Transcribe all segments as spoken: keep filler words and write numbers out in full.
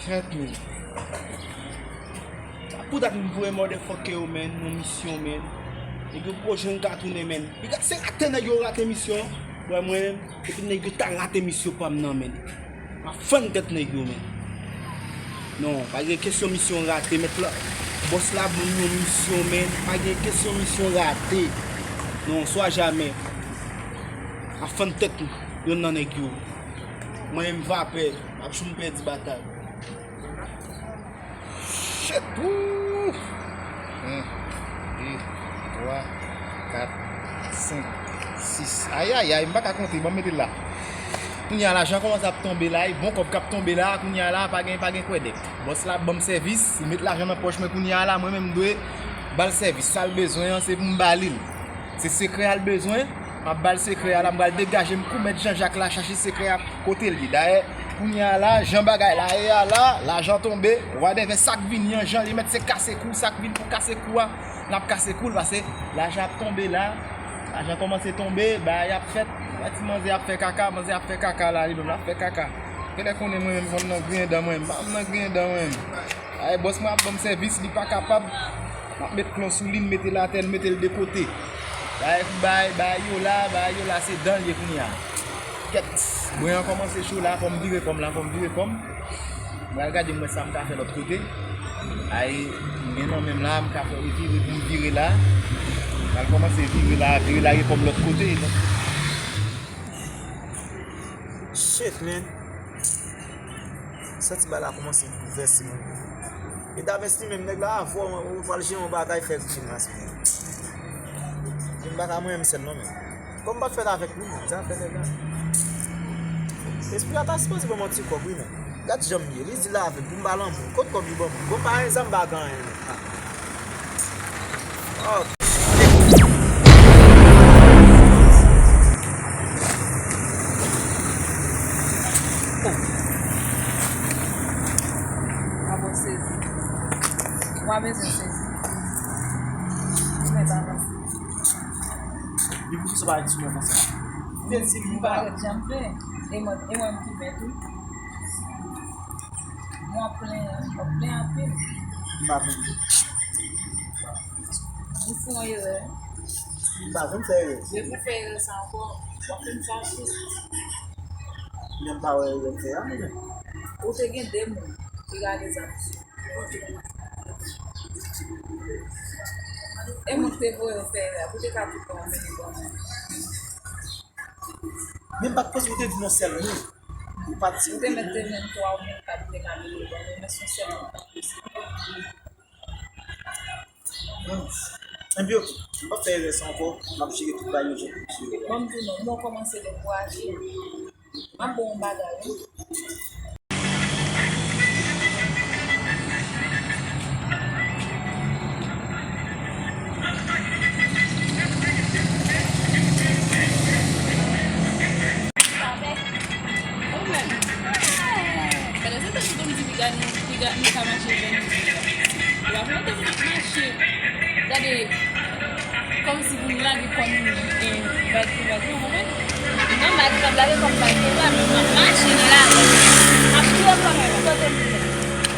Kèt, men. Sa pou dat m voye motherfucker yo, men, nan misyon, men. Nèg yo poko janm ka tounen, men. Piga se rate nèg yo rate misyon. Wè mwen, epi nèg yo ta rate misyon pa m nan, men. M ap fann tèt nèg yo, men. Non, pa gen kesyon misyon rate, mèt la. Bòs la ban m yon misyon, men. Pa gen kesyon misyon rate. Non, swa jamè. M ap fann tèt yonn nan nèg yo. Mwen menm vapè, m ap janm pèdi batay. Shit! Wouh! Yen, de, twa, kat, senk, sis. Ayayay, m pa ka konte, ban m mete l la. Kounye a lajan kòmanse ap tonbe la, e bon kòb k ap tonbe la, kounye a la, pa gen, pa gen kwèdèk. Bòs la ban m sèvis, li met lajan nan pòch mwen, kounye a la, mwen menm m dwe ba l sèvis. Sa l bezwen an, se pou m ba li l. Se sekrè a l bezwen, m ap ba l sekrè a la, m pral degaje m kou mèt Janjak la, chache sekrè a kote l ye. Dayè, kounye a la, jan bagay la ye a la, lajan tonbe, wadèvè sa k vini an, jan li mèt se kase kou, sa k vin pou kase kou a, n ap kase kou l, paske lajan ap tonbe la, lajan kòmanse tonbe, bagay ap fèt, wè ti manzè ap fè kaka, manzè ap fè kaka la, li menm l ap fè kaka. Genlè konnen mwen menm, m nan griyen dan mwen, m nan griyen dan mwen. Ay, bòs mwen ap ban m sèvis, li pa kapab. M ap met klon sou li, m mete l atè, m mete l de kote. Bay, bay, bay yo la, bay yo la, se dan l ye kounye a. Kèt, bwen an kòmanse cho la, fò m vire kò m la, fò m vire kò m. M pral gade m wè sa m ka fè lòt kote. Ay, m gen nan men m la, m ka fè vire pou m vire la. M pral kòmanse vire la, vire lage kò m lòt kote. Shit, man. Santi bagay la kòmanse boulvèse mwen. E Davens li menm, nèg la avè w, ou pral jere yon bagay fè grimas, men. Vin baka mwen menm sèl non, men. Kòm m pa t fèt avèk li, men, zafè nèg la. Espri a ta sipoze ban m yon ti kòb, wi, men. Gad jan m ye, li di l avè m, pou m ba l anbo. Kot kòb li ban mwen? Bon, pa egzanp, m pa gen anyen, men. Ah. Oh. Ou pa bon sezi. Ou pa bezwen sezi. Ou mèt avanse. Li pou sa pa di mwen konsa. Ou te di m pa ret janm plen. E mwen, e mwen m ki plen tou. Mwen plen, mwen plen anpil. M pa plen. Ou fè yon erè. M pa janm fè erè. Depi w fè erè sa ankò, w ap fin fache. Men m pa wè erè m fè a, mwen menm. Ou te gen de moun ki rale zam sou ou. E moun ki te voye w fè erè a, pou te ka tou fè yon mennen ban mwen. Men m pa t panse ou te di yon sèl moun. Ou pa t di. Ou te mèt te jwenn twa moun k ap te ka mennen ban mwen, men se yon sèl moun k ap posib. Bon. Enben, oke. M p ap fè erè sa ankò. M ap jere tout bagay yo jan pou jere. Ban m di w non, mwen kòmanse dekouraje. M ap ba w yon bagay, wi. Pandan se tan, tout moun di piga nou, piga nou ka mache jan nou vle a. Ou pa konn te pou nou mache. Gade, kòmsi pou nou lage kò nou, e, vag pou vag, ou konprann? Non, m pa t ap lage kò m, m pa t ap mache nan lari. M ap kouri kanmenm, kote m ye.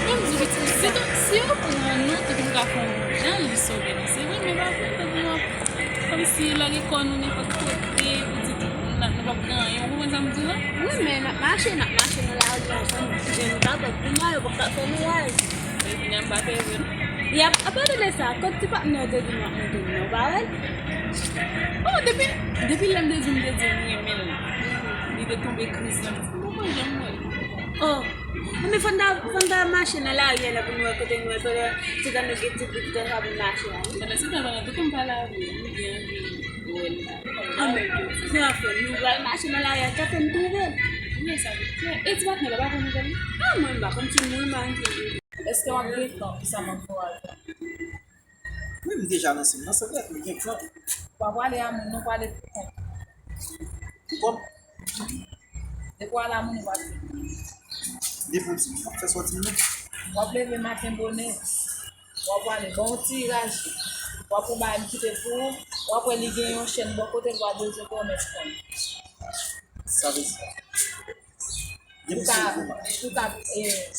Non, m di, pitit, se ton, si yo pran nou, tout moun ka fè yon jan li sove nou. Se vre, men pa konn, tout moun ap kòmsi lage kò nou nenpòt kote, pou di, n ap, nou p ap gen anyen. Ou konprann sa m di la? Wi, men n ap mache, n ap mache nan lari a, jan nou pa konn kounye a, yo p ap ka fè nou wè. Men kounye a m pa fè vre non. Y ap, apadan de sa, kot ti patnè w te di m w ap monte m nan, ou pa wè l? Oh, depi, depi lè m te di m te di m renmen l, li te tonbe kriz nan, m di, m poko janm wè l. Oh, men fò n ta, fò n ta mache nan lari a la pou n wè kote n wè, kote ti grann nou gen ti bout tan sa pou n mache a, wi. Pandan se tan, pandan tout moun pale avè w, m gen anvi wè l. Ah, men, se afè nou pral mache nan lari a, tankou n twouve l. Wi, sa vle di. E ti patnè w la, pa konn nouvèl li? Ah, mwen, m pa konn si l mouri, m pa konn si l vivan. Èske w ap gen tan pou sa m ap fè w a? Wi, m deja lanse m nan, se vrè, m gen tan. W pa prale a moun, non, prale pou kont. Pou kòb? Depi w al a moun, ou pa di. Depi w di m, w ap fè sa w di m nan. W ap leve maten bonè. W ap prale, bon, yon ti raje. W ap pran bagay m kite pou ou. W ap wè li gen yon chèn bò kote l, w ap bezwen kòmès kòm. Sa vle di. Pou ka, pou ka, eh,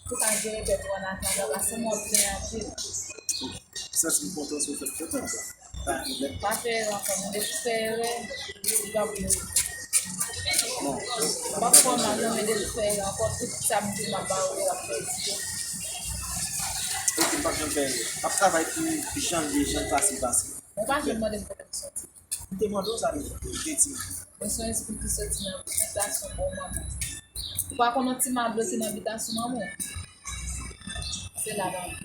pou ka jere tèt ou an atandan, paske mwen byen anpil. Ou santi m kontan si w fè m kontan, sa. Pa gen pwoblèm. Pa fè erè ankò, non. Depi w fè erè, ou p ap, w ap pran mal, non, men depi w fè erè ankò, tout sa m di w, m ap ba ou, w ap fè egzije. Ok, m p ap janm fè erè. M ap travay pou jan l ye, jan l pase, pase. Ou pa janm mande m kote m soti. M te mande w sa deja, ou te di m. Mwen se yon espri ki soti nan bitasyon bon manman. Ou pa konn yon ti mablo ki nan bitasyon manman w? Se la, manman.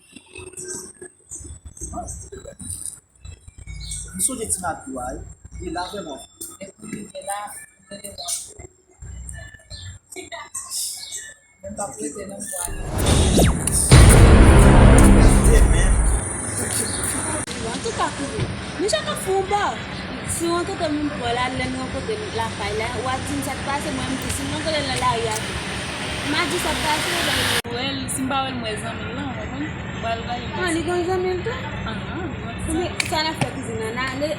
M sonje ti mablo a, wi. Li la vrèman. Epi li te la, li te la. Men m p ap rete non pou ale. Antouka, kouri. Nou chak ap fè yon ba. Si w rankontre moun pa w la, lè nou rankontre l lakay la, w a di m sa k pase, mwen m di, si m rankontre l nan lari a tou, m a di sa k pase, w wè l, si m pa wè l, m wè zanmi l lan, w konprann? M pral gade. Ah, li gen zanmi l tou? Ahan, li gen zanmi. Sa n ap fè kouzin nan, n ale.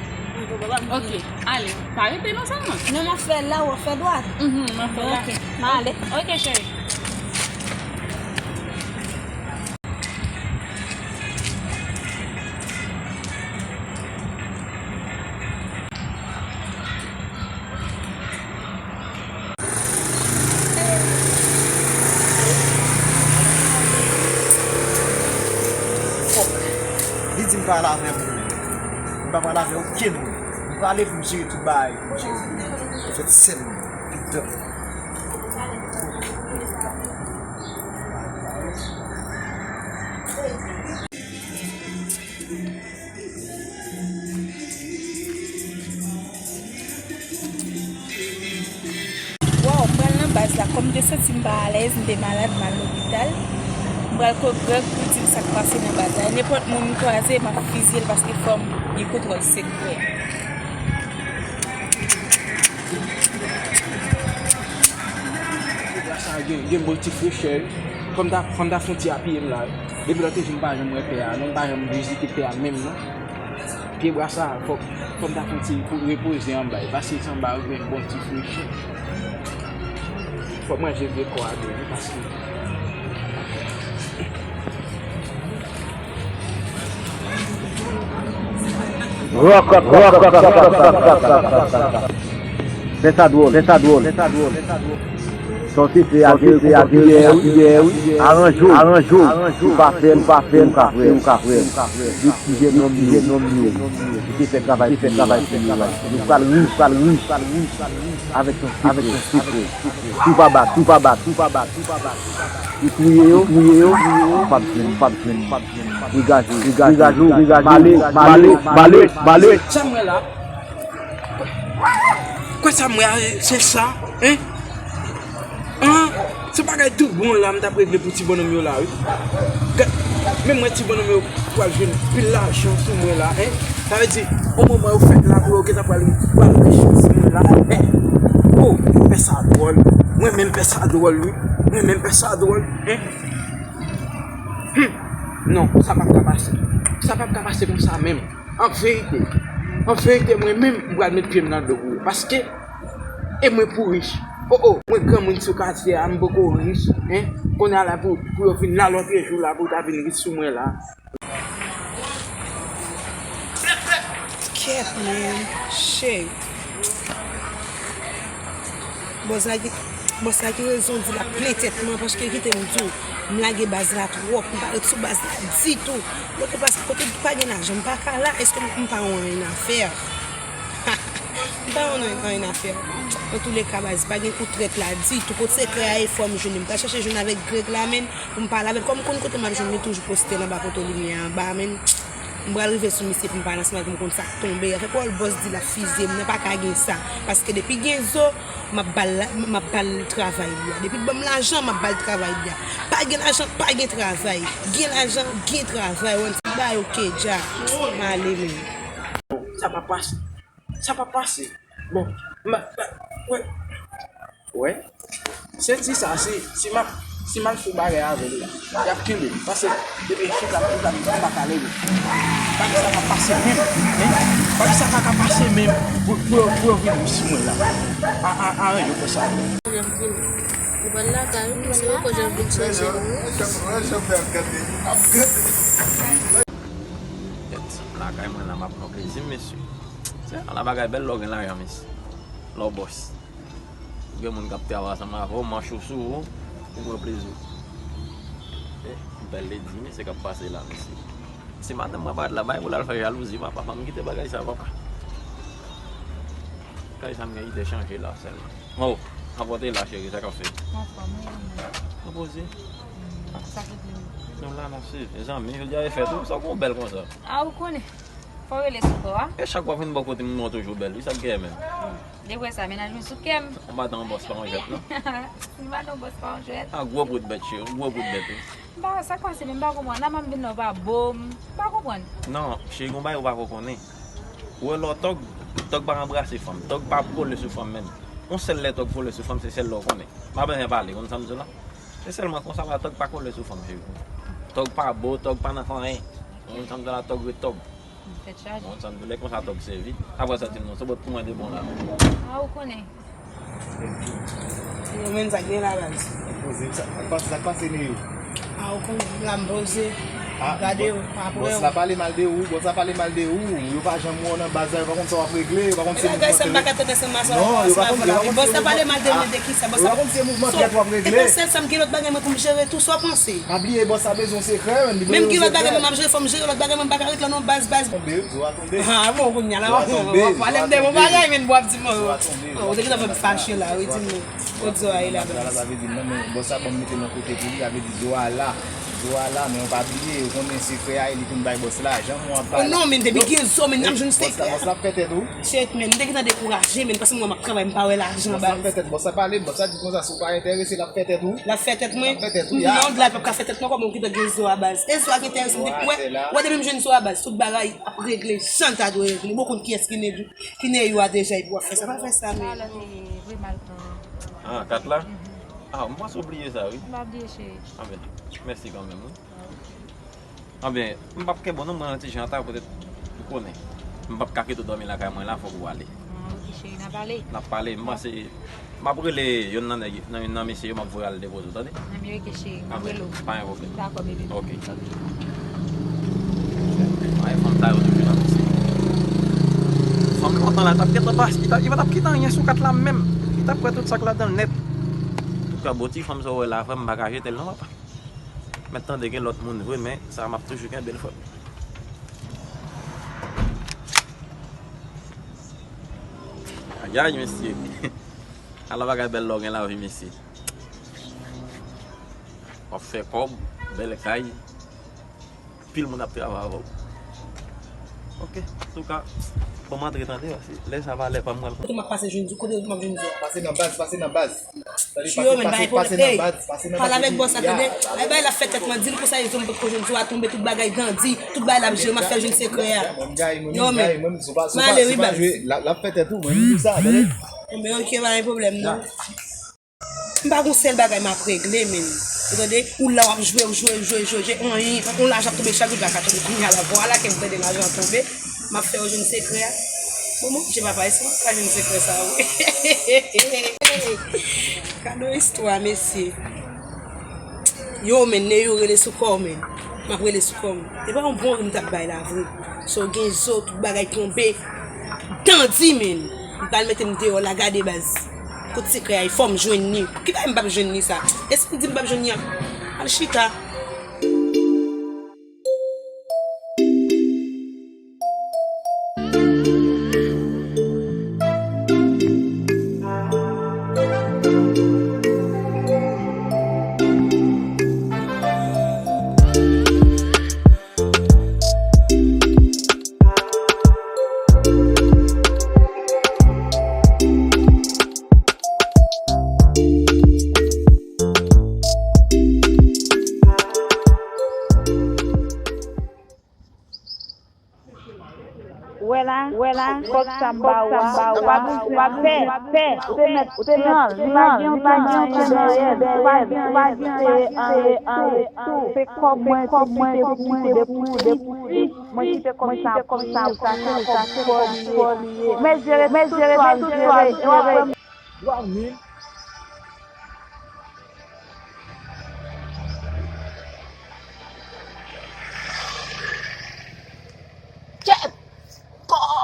Ok, ale. Pa rete non sèlman. Non, m ap fè la, w ap fè dwat. Mhm, m ap fè la. Ok, m ale. Ok, cheri. Fòk li di m pale avè moun. M pa pale avè okenn moun. M prale pou m jere tout bagay pou m jere. Fè sèl mwen. Pitan. Waw, m pral nan baz la. Kòm m te santi m pa alèz, m te malad, m al lopital. M pral kot Greg pou l di m sa k pase nan baz la. Nenpòt moun m kwaze, m ap fizye l paske fò m gen kontwòl sekrè. Pye bwa sa gen, gen bon ti frechè, wi. Fò m ta, fò m ta fè yon ti apiye m la, wi. Depi lòt jou m pa janm wè tè a, non, m pa janm vizite tè a menm, non. Pye bwa sa, fò, fò m ta fè yon ti pou repoze anba, e paske se anba yo gen bon ti frechè. Fò m ranje vye kò a byen, wi, paske Fè sa dwòl, fè sa dwòl, fè sa dwòl. Sa w te fè a, te fè a, te fè a, wi. Aranje w, aranje w. Si w pa fè l, si w ka fè l, si w ka fè l. De ti jènòm yo, jènòm yo, ki te fè travay, te fè travay pou yo a. Yo pral rich, pral rich, pral rich. Avèk yon sekrè, sekrè. Si w pa bat, si w pa bat, si w pa bat, si w pa bat. Ou touye yo, touye yo, ou p ap jwenn, ou p ap jwenn, ou p ap jwenn. Degaje, degaje, degaje, degaje. Male, male, male, male. Sa m wè la. Kwè sa m wè a, se sa, hein? Hein? Se bagay tou bon la m t ap regle pou ti bonnonm yo la, wi. Gad, menm mwen ti bonnonm yo pral jwenn pil lajan sou mwen la, hein? Sa vle di, o moman yo fèt la pou yo gentan pral, pral rich sou mwen la, hein? Oh, fè sa dwòl. Mwen menm fè sa dwòl, wi. Mwen menm fè sa dwòl, hein? Hmm. Non, sa p ap ka pase. Sa p ap ka pase konsa menm. An verite, an verite, mwen menm, m pral met pye m nan dlo pou yo. Paske, e mwen pou rich. O, o, mwen granmoun sou katye a, m poko rich, en. Kounye a la pou, pou yo vin la lòtrejou la, pou yo ta vin rich sou mwen la. Kèt, man. Shit. Bòs la gen, bòs la gen rezon, di l ap plen tèt mwen, paske kite m di w, m lage baz la twòp, m pa ret sou baz la ditou. Lòt plas, kote pa gen lajan, m pa ka la, èske m, m pa yon anyen afè? M pa yon anyen afè. Antouleka, baz, pa gen kou trèt la ditou. Kot sekrè a ye, fò m jwenn li. M pral chèche jwenn avèk Greg la, menn, pou m pale avè l. Kòm m konn kote m ap jwenn li, toujou poste l anba poto limyè anba, menn. M pral rive sou misye pou m pale ansanm avè l, pou m konn sa k tonbe. Afè pawòl bòs di l ap fizye m nan, pa ka gen sa. Paske depi gen zo, m ap ba l, m ap ba l travay li a. Depi l ban m lajan, m ap ba l travay li a. Pa gen lajan, pa gen travay. Gen lajan, gen travay. Wè m ti ba yo kedja. M ale menm. Sa p ap pase. Sa p ap pase. Bon, m, m, wè. Wè. Senti sa, si, si m ap, si m al fè bagay avè l la, y ap kenbe m. Paske depi chita, chita, m pa ka leve. Bagay sa pa pase menm, hein? Bagay sa pa ka pase menm pou, pou, pou yo vin sou mwen la. A, a, a, yo fè sa. Bon, lakay, ou konnen, ou konnen jan vin chanje nou. Kèt, lakay mwen la, m ap pran plezi m, mesye. Se ala bagay bèl lè w gen lajan, mesye. Lè w bòs. Ou gen moun k ap travay ansanm avè w, manch ou sou ou, ou pran plezi w. E, bèl ledi, mesye, k ap pase la, mesye. Si madanm mwen pa t la, bay pou l al fè jalouzi, papa, fò m kite bagay sa, papa. Kay sa m gen ide chanje la sèlman. Oh, apòte la, cheri, sa k ap fèt? Anfòm, wi, mwen. Anfòm, poze. Sa ki pi. Nou la, n ap swiv. Mezanmi, jodi a e fèt, ou sa w gon bèl konsa? A, ou konnen. Fò w rele sou kò a. E chak w ap vin bò kote m, mwen toujou bèl, wi, sa k genyen menm? Depi sa, mennaj mwen sou kè m. Ou pa t yon bòs pa yon jwèt, non? Si m pa t yon bòs pa yon jwèt. A, gwo bout bèt, cheri, gwo bout bèt, wi. M pa wè sa k pase, men m pa konprann. Nan m vin nan w pa bo m. M pa konprann. Non, cheri, gon bagay ou pa ko konnen. Ou wè lè w tòg, tòg pa anbrase fanm. Tòg pa kole sou fanm menm. Yon sèl lè tòg kole sou fanm, se sèl lè w konnen. M pa bezwen pale, konn sa m di w la? Se sèlman konsa la, tòg pa kole sou fanm, cheri. Tòg pa bo, tòg pa nan fè anyen. Konn sa m di w la, tòg ret tòg. Tèt chaje. Bon, sa m di w, lè konsa tòg sèvi. Apre sa, di m non, se bòt pou mwen de bon la. A, ou konnen. Yo menm sa gen la, baz. Poze, sa, sa k pase, sa k pase, Neyou? A, ou konnen, la m poze. A, gade, bò-, apre bòs la pale mal de ou, bòs la pale mal de ou. Yo pa janm wè w nan baz la, yo pa konn sa w ap regle, yo pa konn se mouvman trèt. Bagay sa m pa ka tande ansanm avè w. Non, yo pa konn, yo pa konn se mouvman. Bòs la pale mal de mwen de kisa? Bòs la pa konn se mouvman trèt w ap regle. E pa sèl sa, m gen lòt bagay mwen pou m jere tou, sa w panse? Pa bliye, bòs la bezwen sekrè, li bezwen sekrè. Menm gen lòt bagay mwen m ap jere, fò m jere lòt bagay mwen, m pa ka ret la non, baz, baz. Tonbe, zo a tonbe. Ah, bon, kounye a la, w ap pale m de bon bagay, men w ap di m, oh, ou te gentan fè m fache la, wi, di m, kot zo a ye la, baz. Sa vle di, non, men, bon, sa ban m mete nan kote pou li, sa vle di, zo a la, zo a la, men w pa bliye, ou konnen sekrè a, e li konn bay bòs lajan, men w ap bay la. Oh non, men depi gen zo, men n ap jwenn sekrè. Bòs la, bòs la ap fè tèt ou. Shit, men, m te gentan dekouraje, men, paske mwen, m ap travay, m pa wè lajan, baz. Bòs la ap fè tèt, bòs la pale, bòs la di konsa, si w pa enterese, l ap fè tèt ou. L ap fè tèt mwen? L ap fè tèt ou, ya. Non, la, l p ap ka fè tèt mwen, kòman w gentan gen zo a, baz? E zo a gen enterese m depi, wè, wè, depi m jwenn zo a, baz, tout bagay ap regle jan l ta dwe regle. Bon, konn kiyès ki ne, ki ne yo a deja, epi w ap fè sa, pa fè sa, men. Sa la, se vre mal pran. Ah, kat la? Mhm. Ah, m panse w bliye sa, wi. M pa bliye, cheri. Ah, ben, mèsi kanmenm, wi. Anben, m p ap kenbe w non, mwen yon ti jan ata, poutèt ou konnen. M p ap ka kite w dòmi lakay mwen la, fòk ou ale. Ah, ok, cheri, n a pale. N ap pale, m panse, m ap rele youn nan nèg, nan youn nan mesye yo, m ap voye al depoze w, tande? Anben, ok, cheri, m ap rele w. Pa gen pwoblèm. Dakò, bebe. Ok. Ay, fanm sa yo toujou nan mesye. Fanm lontan la, t ap gentan pase, li t ap, li pa t ap kite anyen sou kat la menm. Li t ap pran tout sa k ladan l nèt. Antouka, bon ti fanm sa w wè la, frè m, m pa ka jete l non, papa. Mèt tande gen lòt moun vre, men sa m ap toujou kenbe l fò. Ayay, mesye. Ala bagay bèl lè w gen lavi, mesye. W ap fè kòb, bèl kay. Pil moun ap travay avè w. Ok, antouka, fò m antre tande, paske lè sa valè pa m pral. Kote m ap pase jwenn di, kote m ap jwenn di? Pase nan baz, pase nan baz. Tande, pase, pase, pase nan baz, pase nan baz. Pale avèk bòs la, tande. Ay, bay la fè tèt mwen, di l konsa, yo m potko jwenn di w a tonbe, tout bagay dandi, tout bagay l ap jere, m ap fè jwenn sekrè a. Yo, men. M ale, wi, baz. L ap fè tèt ou, mwen, m di sa, tande. Bon, men, ok, pa gen pwoblèm, non. M pa gon sèl bagay m ap regle, men. Ou tande? Ou la, w ap jwe, w jwe, w jwe, w jwe, w jwe, anyen. Yon lajan ap tonbe chak jou, la ka tonbe kounye a la. Vwala ke m tande lajan tonbe. M ap fè w jwenn sekrè a. Bon, bon, je papa, èske m ap ka jwenn sekrè sa a, wi? Gade yon istwa, mesye. Yo, men, Neyou rele sou kò w, men. M ap rele sou kò m. E pa yon bon ri m t ap bay la, vre. So, gen zo, tout bagay tonbe. Dandi, men. M pral mete m deyò la, gade, baz. Kot sekrè a ye, fò m jwenn li. Ki bagay m p ap jwenn li sa? Èske m di m p ap jwenn li an? Al chita. Wè la, wè la, kòb sa m ba ou a, ou pa bezwen pè, pè, ou te mèt pran l, li pa gen anyen dèyè l, ou pa gen anyen, se anyen tou, se kòb mwen, se kòb mwen, se kòb mwen, mwen kite kòb sa pou li, sa se kòb li ye, men jere tout sa w jere, e w ap wè m. Twa mil.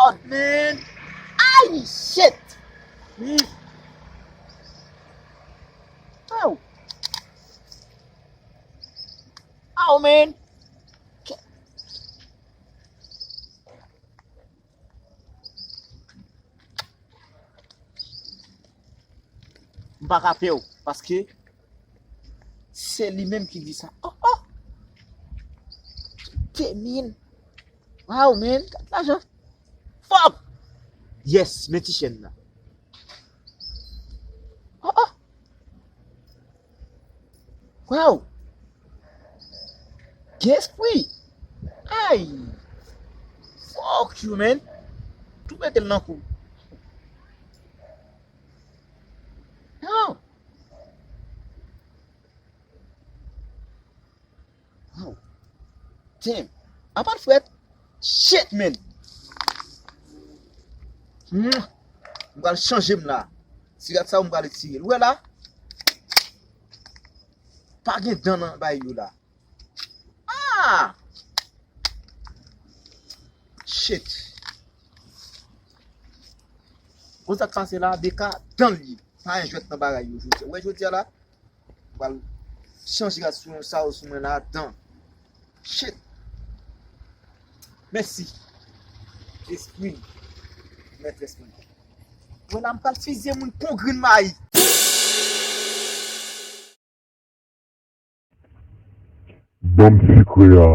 Lord, man. Ay, shit. Mm. Ow. Ow, man. M pa ka pè w, paske se li menm ki di sa. Oh, oh! Te min. Wow, man, gad lajan. Fòk! Yes, men ti chèn nan. Oh, oh! Wow! Gen espri! Ay! Fuck you, man! Tou mete l nan kou. Yo! Wow! Damn! Apa l frèt? Shit, man! Hmm. M pral chanje m la. Sigarèt sa yo m pral retire l. Ou wè la? Pa gen dan nan bay yo la. Ah! Shit. Bon, sa k pase la, D K dan l ye. Pa gen jwèt nan bagay yo jodi a. Ou wè jodi a la, m pral chanje rad sou sa yo sou mwen la, dan. Shit. Mèsi. Espri. Mètrès mwen. Wè la, m pral fizye moun kon grenn mayi. Banm sikre a.